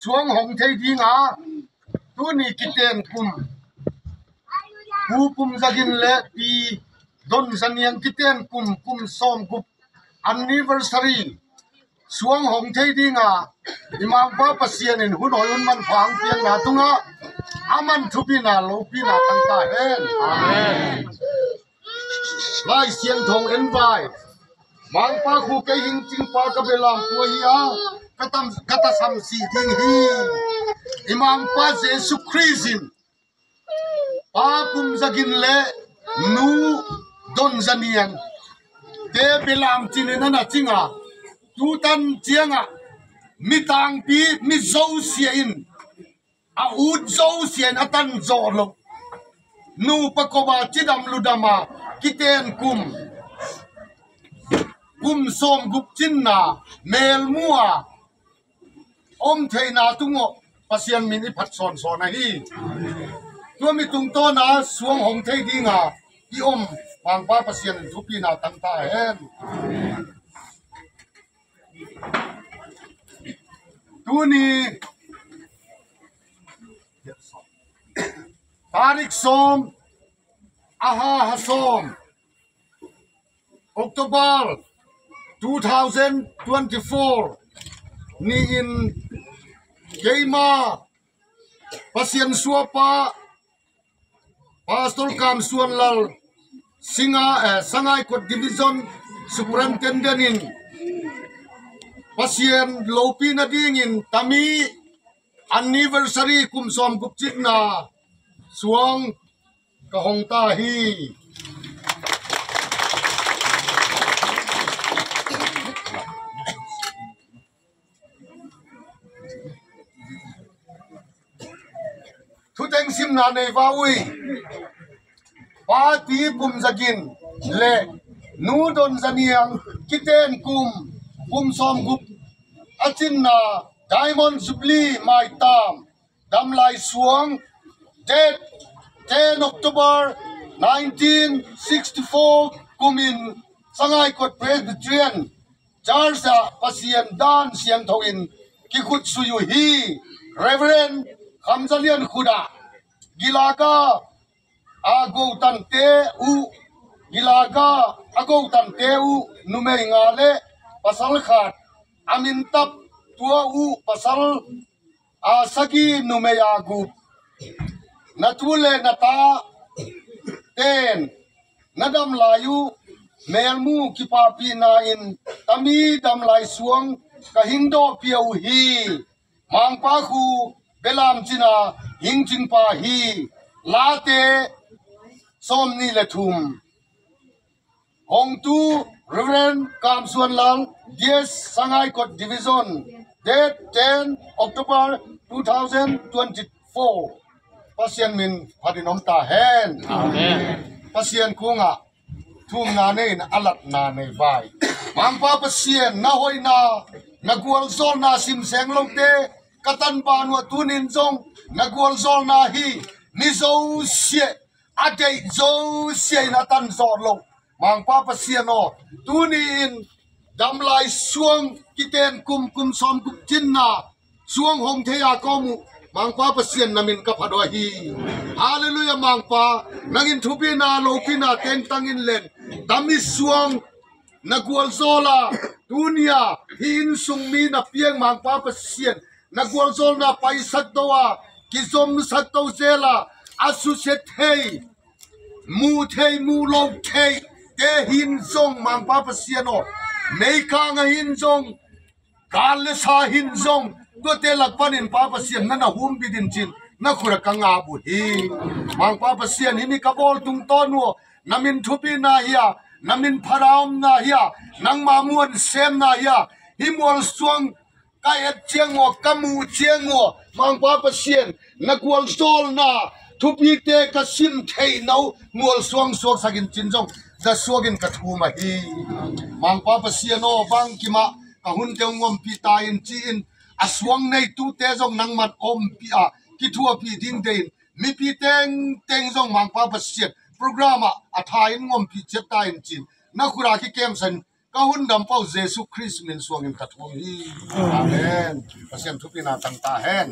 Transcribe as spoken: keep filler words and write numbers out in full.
suang hong thei dinga tuni kiten kum Pu Pum Za Gin le Pi Don Za Niang kiten kum, kum sawmguk anniversary suang hong thei dinga i Mangpa Pasian in hun hoi hun manpha hong piakna tungah a man thupina lopina tang ta hen. Amen. Lai Siangtho en vai. Mangpa khu kei hing cingpa ka belam pu ahi a, ka tam, ka tasam si ding hi. I Mangpa Jesu Khrist in Pa Pum Za Gin le Nu Don Za Niang te belam cinin a na cinga, tutan ciangah mi tangpi, mi zosia in a ut zosia in a tan zawh loh nupa kobah cidam ludama kiten kum, kum sawmguk cinna melmua om theihna tungah Pasian min i phat sawnsawn ahi. Tua mi tungtawna suang hong thei dinga i om Mangpa Pasian in thupina tang ta hen. Tuni tarik sawm, aha ha sawm, October two thousand twenty-four ni-in keima Pasian suapa Pastor Kam Suan Lal, Singa, eh, Sangaikot Division Superintendent in Pasian lopi nadingin tami anniversary kum sawmguk cinna suang ka hong ta hi. Thuteng simna nei va ui. Pa Pi Pum Za Gin le Nu Don Za Niang kiten kum, kum sawmguk a cinna Diamond Jubilee maitam damlai suang, date ten October nineteen sixty-four kumin Sangaikot Presbyterian Church ah Pasian dan siangtho in kikhutsui uh hi. Reverend Kham Za Lian khut ah gilaga a gotante uh, gilaga a gotante uh numei nga le pasal khat, a mintap tua uh pasal a sagih, numei a guk, na tu le na ta ten na damlai uh melmu kipahpihna in tami damlai suang ka hingdawhpih uh hi. Mangpa khu belam cina hingcingpa hi. Late sawmnih le thum. Hongtu Reverend Kam Suan Lal, D S Sangaikot Division, date ten October two thousand twenty-four. Pasian min phatin om ta hen. Amen. Pasian kungah thumna nei in a latna nei vai. Mangpa Pasian, na hoihna, na gualzawlna simseng lote ka tanpha nuah tunin zong na gualzawlna hi. Mi zosia a deih zosia in a tan zawh loh Mangpa Pasian aw, tuni-in damlai suang kiten kum, kum sawmguk cinna suang hong thei a ka om uh Mangpa Pasian, na min ka phat uh ahi. Halleluiah. Mangpa, nangin thupina lopina tengtang in len, tami suang na gualzawl a, tunia hih inn sung mi na piang Mangpa Pasian, na gualzawlna paisak to a, kizomsak to zel a, a susia thei, muh thei, muh lo thei te hin zong Mangpa Pasian aw, meikang a hin zong, gal le sa hin zong, tuate lak panin Pa Pasian na na humbit in cin na khut ah ka ngap uh hi. Mangpa Pasian, hih mi ka bawl tungtawn uh aw, na min thupina hi a, na min phat a omna hi a, nangma muan semna hi a, hih mual suang ka et ciang uh aw, ka muh ciang uh aw, Mangpa Pasian, na gualzawlna thupite ka sim theihna uh mual suang suaksak in cin zong za suak in ka thum ahi. Mangpa Pasian aw, bangkim ah ka hunte hong ompih ta in ci-in a suang neitute zong nangman ompih a kithuahpih ding deih in mipi tengteng zong Mangpa Pasian program ah a tha in hong ompih ciat ta in cin na khut ah kikemsa in ka hundampa uh Jesu Khrist min suangin ka thum hi. Amen. Pasian thupina tang ta hen.